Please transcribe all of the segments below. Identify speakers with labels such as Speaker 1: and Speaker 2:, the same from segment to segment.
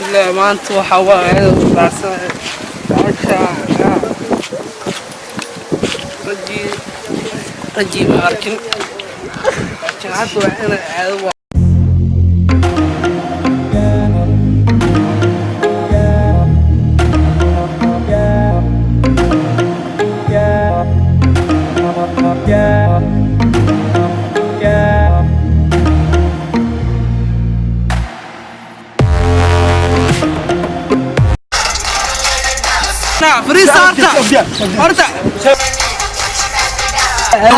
Speaker 1: Ilaa maanta waxaa waaye raacsan meesha rajii rajii ma arkin, laakiin hadda waa inay aado. Fariista horta horta.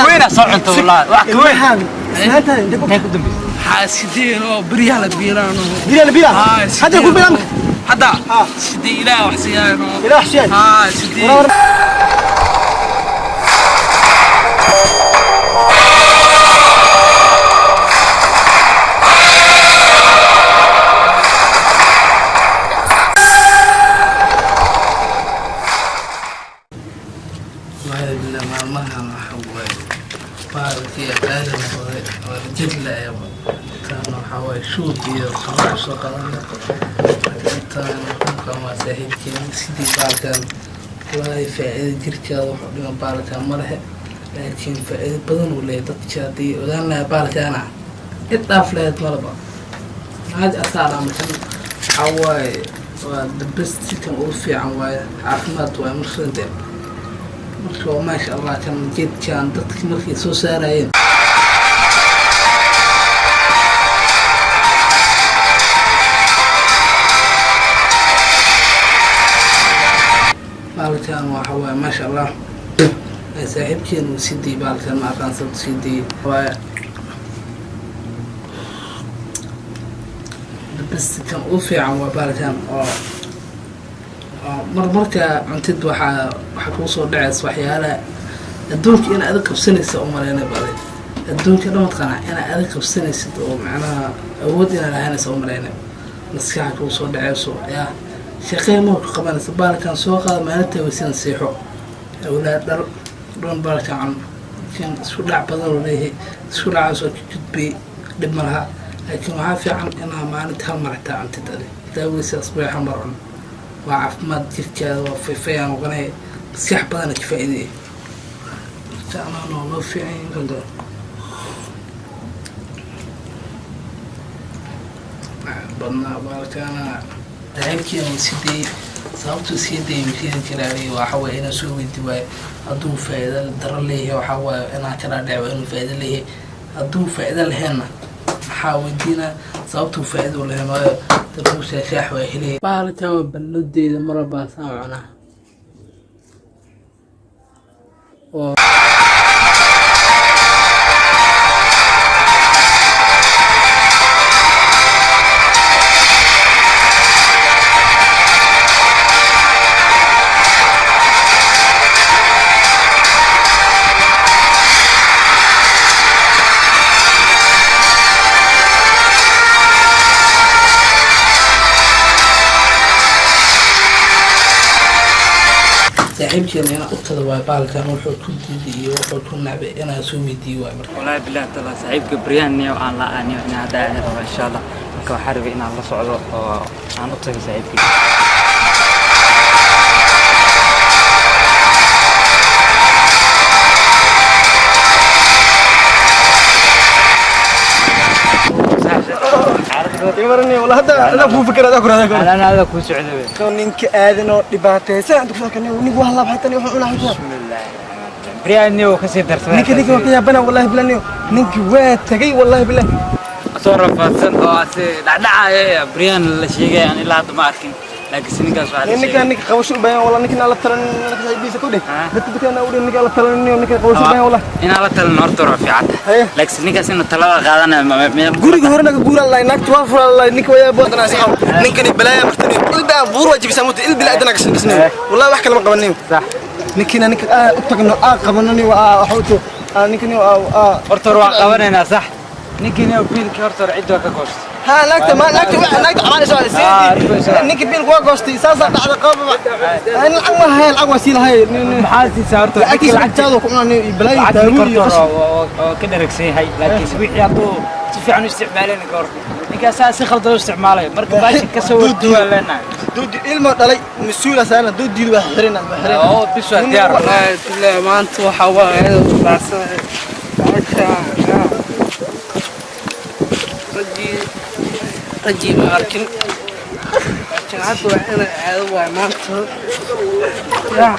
Speaker 2: Weyna soo cunto wallahi, wax ka weyn intee ku dambeysay?
Speaker 1: Waxaa sideen oo beryaha la biiraan.
Speaker 3: Biyaha la biiraa? Hadda ku biiraa marka?
Speaker 1: Hadda sidee Ilaah wax siiyaan oo
Speaker 3: Ilaah wax siiyaan?
Speaker 1: Haa, sidee. Wallaahi billah, maalmahan waxa waaye baalkii qaali noqday, waa la jidlaayaba. Intaan waxaa waaye shuub iyo qarax soo qaadana. Intaan dhulkan waa saaxiibkeen sidii baalkan. Wallaahi faa'iido jirkaada wax u dhiman baalkan ma lehe, laakiin faa'iido badan uu leeyahay. Dadka haddii ogaan lahaa baalkaana cid dhaaf lahayd malaba caadi asaar ama kan waxaa waaye waa the best, kan ugu fiican waaye, caafimaad waaye. Markante marka waa maasha Allah. Kan geedkan dadki markay soo saarayeen baalkan waxa waaye maasha Allah. Saaxiibkeen uu sii dayay baalkan, ma aqaan sababta sii dayay. Waaye the best, kan ugu fiican waa baalkan oo oo mar markaa cuntid waxaa kugu soo dhacaysa waxyaalaha adduunka in adig qabsanaysa u malaynay baday adduunka dhan mataqaanaa inaa adig qabsanaysid oo macnaha awood inaa lahaanaysa u malaynay. Maskaxa kugu soo dhacayso yaa shaqee ma ku qabanaysa. Baalkan soo qaada maalinta weysana, seexo, awlaad dhal dhan baalkan cun. Laakiin isku dhac badan oo leeyahay, isku dhacaas oo ka gudbay dhib ma laha, laakiin waxaa fiican inaa maalinta hal mar xitaa cuntid adi daaweysa asbuuci hal mar cun. Waa caafimaad jirkaada, waa fayfayaan noqonaya, maskax badana ka faa'iidaya. Marka anaa noo fiican yahay badnaa baalkaana. Saaxiibkiina uu sii dayey, sababtuu sii dayay mashiin karaariy waxa waaye inaan soo weydi waayo. Hadduu faa'iido daro leeyahay, waxaa waaye inaan ka dhaadhaco inuu faa'iido leeyahay. Hadduu faa'iido laheenna, maxaa weydiinaa sababtuu faa'iido lahayn? Waayo darbuusha shaax waa helaya. Baalkan waa ballodeeda, mar walbaa saan cunaa. Saaxiibkeena inaan u tada waayo baalkan wuxuu ku diiday iyo wuxuu ku nacbay inaan soo weydiiyo waayo marka.
Speaker 2: Wallahi billahi taala, saaxiibka baryahan niyo aan la aaniyo inaan hadda aadi rabo insha Allah. Marka waxaa rabay inaan la socdo oo aan u tago saaxiibkii.
Speaker 3: Wala hadda adaa kuu fikir adaa ku raada.
Speaker 2: Anana ada kuu socday wey.
Speaker 3: Ninka aadan oo dhibaataysan inta kusoo kanay, ninka wax laab xaytan wuxuu cunaa xaytan.
Speaker 2: Baryahan niyo kasii darsaday.
Speaker 3: Ninka waa ka yaabana, wallahi billahi, ninki waa tagay, wallahi billahi.
Speaker 2: Soo rafaadsan oo ase dhacdhacaya baryahan la sheegay, aan ilaa hadda ma arkin, laakiin se ninkaas waxaa la
Speaker 3: ninka
Speaker 2: sheegay
Speaker 3: ninka qabasho u baahan, wallahi ninka la talan, ninka saaxiibkiisa ku dheh.
Speaker 2: Ha?
Speaker 3: Dadka dukaana u dheh, ninka la talan, ninka qabasho u baahan, wallahi.
Speaker 2: Inaan la talin horta waa fiican
Speaker 3: Haye.
Speaker 2: tahay, laakiin ninkaas inuu talada qaadanayo
Speaker 3: Guriga hore naga guura lahay, naagta waa fura lahay, ninka waa yaabaa saxaw. Ninkani balaaya martani ilba buur waa jibisa mutu ilbil adana kashin kasnay, wallahi wax kale ma qabanin.
Speaker 2: Sax.
Speaker 3: Ninkina ninka u tagno qabanno waa waxa u to ninkani waa
Speaker 2: Horta hore waan qabanaynaa, sax. Ninkiina biilkii horta hore cidda waa ka goostay.
Speaker 3: Ha, naagta ma naagta waxa naagta cabanayso
Speaker 2: Ah,
Speaker 3: seedi ninka biilku waa goostay, saasa dhacda qababa. Lacag ma hayo, lacag waa sii lahay.
Speaker 2: Maxaa siisaa horta?
Speaker 3: Lacagtiisa lacagtaadu ku cunaa balaayo
Speaker 2: lacagta
Speaker 3: taagu iyo
Speaker 2: horta hore oo ka dheragsan yahay, laakiin wixii hadduu si fiican u isticmaalayna ka hor. Ninkaasaa si khaldan u isticmaalay. Marka baasha ka soo warduwaa leenahay.
Speaker 3: Doodi ilmo dhalay mas-uul asaana doodiidu waa xirina waa xirina.
Speaker 2: Oo bis waa diyaar.
Speaker 1: Wallaahi billahi maanta waxaa waaye dhacsanay baasha. Rajii rajii ma arkin, laakiin hadda waa inay aado waay maanta. Yaa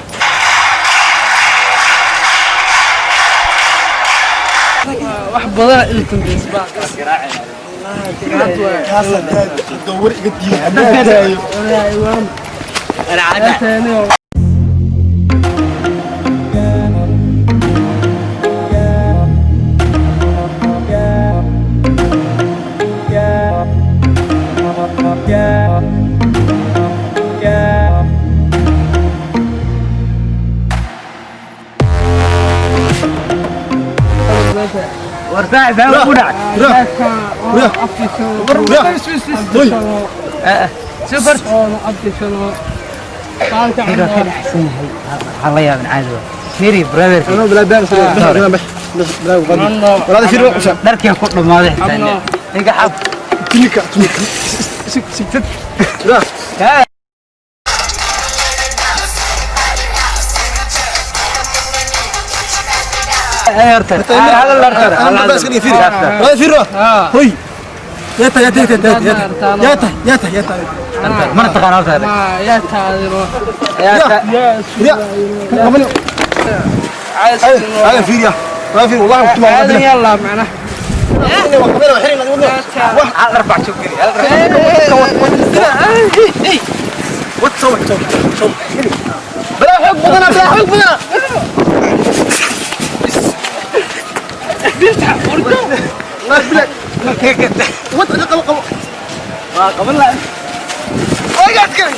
Speaker 1: wax badan inta dambeys baa
Speaker 3: Dowar iga diido haddaan daayo.
Speaker 1: Wallaahi.
Speaker 2: War saaxiib, haa ku dhac. Super. Waxaan la yaabin caadi waa. Fiiri brother.
Speaker 3: Anoo bilaa baan bilaa baan bilaa walaal fiir waa cusub.
Speaker 2: Dharkii ku dhamaaday xitaa. Ninka xab.
Speaker 3: Tinika tinika sik sik sik.
Speaker 2: Ay horta. Hadal horta.
Speaker 3: أنا بس كده فير walaal fiir hoy يا تا يا تا يا تا يا تا يا تا يا تا.
Speaker 2: Mana taqaan horta.
Speaker 1: Yaa taadiro.
Speaker 2: Yaa
Speaker 3: يا قبل هذا فير يا walaal fiir والله كنت ما
Speaker 1: aadan yalla macnaha.
Speaker 2: Hal arbac soo geli. Hal arbac.
Speaker 3: بلا حق بدنا بلا حق بدنا. والله بلا وانت قبل قبل.
Speaker 2: Waa qaban la.
Speaker 3: اي قاعد تكلم.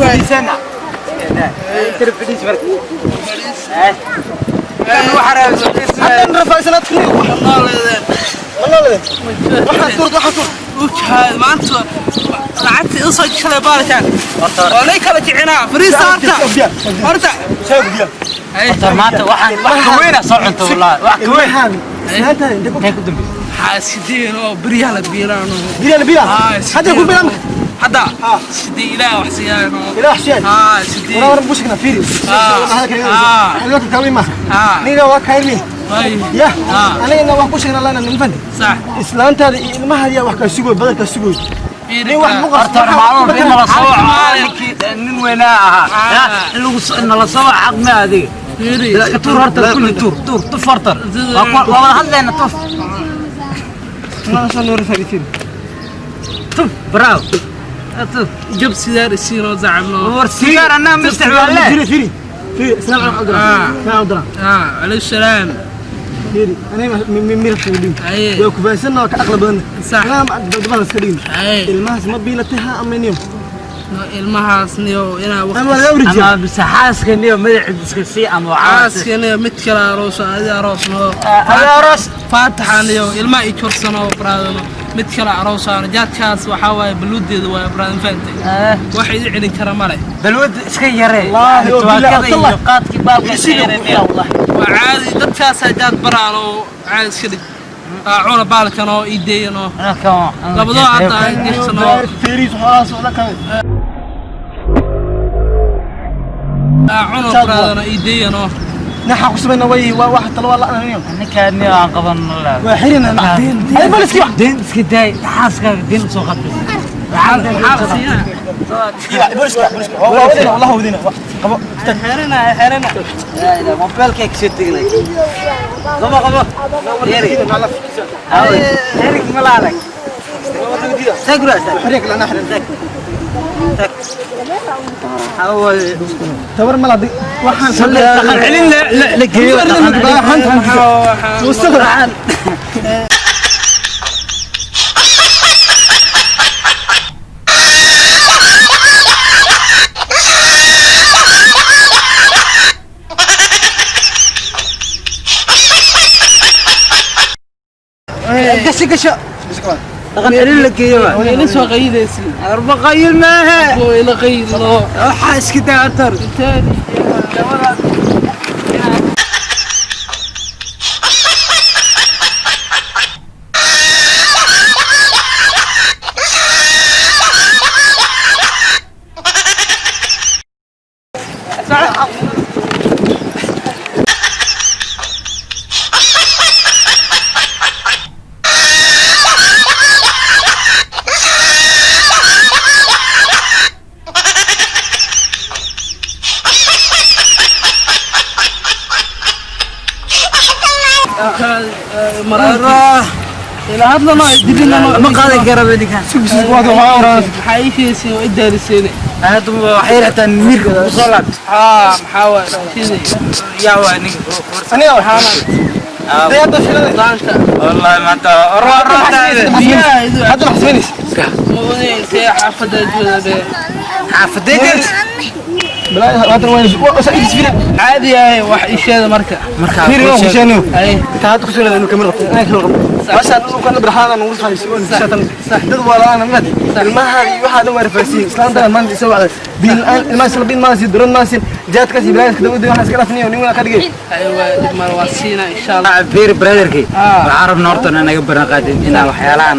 Speaker 2: Fadhiisana. Inta fadhiis marka. Kan waxa raadsan.
Speaker 3: حتى نرفع سنة كل والله waxaan suurad waxaan suurad.
Speaker 1: Ujaad maanta lacagta ii soo gashay baaritaan waa lay kala kicinaa fariista horta horta.
Speaker 3: شايف ديال.
Speaker 2: Horta maanta waxaan wax ka weyn soo cunto wallahi. Wax ka weyn.
Speaker 3: ilmahan islaantan inta ku
Speaker 2: Intee ku dambeysay?
Speaker 1: Waxaa sideen oo beryaha la biiraano.
Speaker 3: bilan bilan hadda ku bilan.
Speaker 1: Hadda sidee ilaah wax siiyaan.
Speaker 3: Ilaah siiyaan.
Speaker 1: Haa sidee.
Speaker 3: Wara wara bushkana fiiri. Hada kale hada kale ma niga waa kayrmi. Ya anigana wax ku sheegna lana nin fandi.
Speaker 1: Sax.
Speaker 3: Islaantaada iyo ilmaha ayaa wax ka sugoy badan ka sugoy nin wax muqas.
Speaker 2: Horta maalin in la soo ninkii nin weynaa ahaa. In lagu soo in la soo xaq ma adiga. Iska tuur horta kulli tuur tuur tuf horta. Waa wada hadlayna tuf.
Speaker 3: Ma soo noor fariisin.
Speaker 2: Tuf bravo. Tuf.
Speaker 1: Jab sidaar isiinoo zacabno.
Speaker 2: War sigaar anaa ma isticmaalne.
Speaker 3: fiiri fiiri fiiri salaam calaykum salaam abdullah.
Speaker 1: Ah alayhi salaam.
Speaker 3: Fiiri aniga mir ku dhig waa ku fahansanna waa ka aqli badan.
Speaker 1: Sax.
Speaker 3: Salaam dabada iska dhigin. Ilmahaas ma biilataha ama niyo?
Speaker 1: Ilmahaas niyo inaa
Speaker 3: ama laga warijiyo
Speaker 2: Ama bise xaaska niyo magaciisa iska sii ama waxaa.
Speaker 1: Xaaska niyo mid kale aroos adi aroosno.
Speaker 2: Adi aroos.
Speaker 1: Faataxa niyo ilmaha i korsano braadano mid kale aroosaano jaadkaas waxaa waaye baluudeeda waaye braadan fahantay wax idi celin kara male.
Speaker 2: Balwad iska yaree.
Speaker 3: Wallaahi, oo
Speaker 2: Tubaakada
Speaker 3: billahi,
Speaker 2: iyo
Speaker 3: Abdullah.
Speaker 2: qaadkii baalka iska yaree niyo.
Speaker 1: Waa caadi dadkaasaa jaad baraan oo caadi iska dhig cuna baalkan oo ii deeyan oo labadoo hadda ay jirsano.
Speaker 3: Fiiriis xoolahaas oo dhan kale.
Speaker 1: Cuna braadano ii deeyan oo
Speaker 3: naxa ku samayna way waa wax talo waa la niyo.
Speaker 2: Ninkaan niyo aan qaban la.
Speaker 3: Waa xirina ay baliski wax.
Speaker 2: Deen iska daay xaaskaaga deen soo qadbis.
Speaker 1: Maxaa siiyaa?
Speaker 3: Baliski baliski waa wadina wallahi wadina qabo.
Speaker 1: Xerina xerina.
Speaker 2: Mobilka ka soo tegnay. Qabo qabo. Yeri. Erik malaalak. Sagura sag.
Speaker 3: Xiriirka lana xirin.
Speaker 2: Tag. Awal.
Speaker 3: Tabar ma la waxaan
Speaker 2: Dhaqan celin la la geeyo.
Speaker 3: Mustaqbal.
Speaker 2: Gashi gasho. Dhaqan celin la geeyo waa.
Speaker 1: Ila soo qaydaysi.
Speaker 2: Arba qayil maaha.
Speaker 1: Oo ila qaydo.
Speaker 2: Waxaa iska daa horta.
Speaker 1: Inteeni labada. Ila hadlana dibina.
Speaker 2: Ma qaadan kara ninkan.
Speaker 1: Maxaa ii sheegaysay oo i daariseen?
Speaker 2: Hadda waxay rataan miirka ku soo laabtay.
Speaker 1: Haa, maxaa waa shiday?
Speaker 2: Yaa waa ninka.
Speaker 3: Aniga dee hadda filada.
Speaker 1: Laanta.
Speaker 2: Wallahi maanta
Speaker 1: Biyaha idu.
Speaker 3: Hadda wax samaynaysa.
Speaker 1: Ma oday xaafadda jooga be.
Speaker 2: Xaafadeed.
Speaker 3: Balaa hadda waa saa idis fila.
Speaker 1: Caadi yahay wax ii sheeda marka.
Speaker 2: Marka
Speaker 3: fiiri waan kusheeniyo.
Speaker 1: Ay.
Speaker 3: Inta hadda kusoo leedahay inuu kamid qabto, inaan kamid qabto maasha Allah, kan barxaana nugu fahaysi oo dad walaana mad ilmaha iyo waxa dhan waa rafaasiin. Islaanta maanta isoo wacday biil aan ilmaha isla biil maasi duran maasi jaadkaas iyo balaaska dawladda waxaan iska dhafniyo nin waa ka dhigay.
Speaker 1: Ay, waa dib mar waa siina insha Allah.
Speaker 2: Fiiri brotherkii. Waxaan rabnaa horta inaan naga baran qaadin inaa waxyaalahan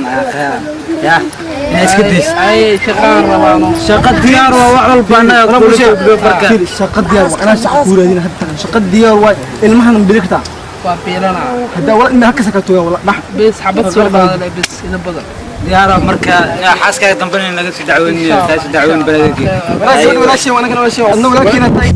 Speaker 2: ya inaa iska dayso.
Speaker 1: Ay, shaqaan rabaano.
Speaker 2: Shaqa diyaar waa, wax walba annaga kula joogno marka.
Speaker 3: Fiiri, shaqa diyaar waa, anaa shaqa ku raadina hadda, shaqa diyaar waa, ilmahan bili kartaa.
Speaker 1: Waa biilana.
Speaker 3: Hadda wala ilmaha ka sakato wala dhax.
Speaker 1: Bes xabad soo qaadana bes ina badan.
Speaker 2: Diyaar marka xaaskaaga dambena naga sii dacweyn, taasi dacweyn brotherkii.
Speaker 3: Walaashay walaashay, wana kana walaashay, adna walaalkiina tahay.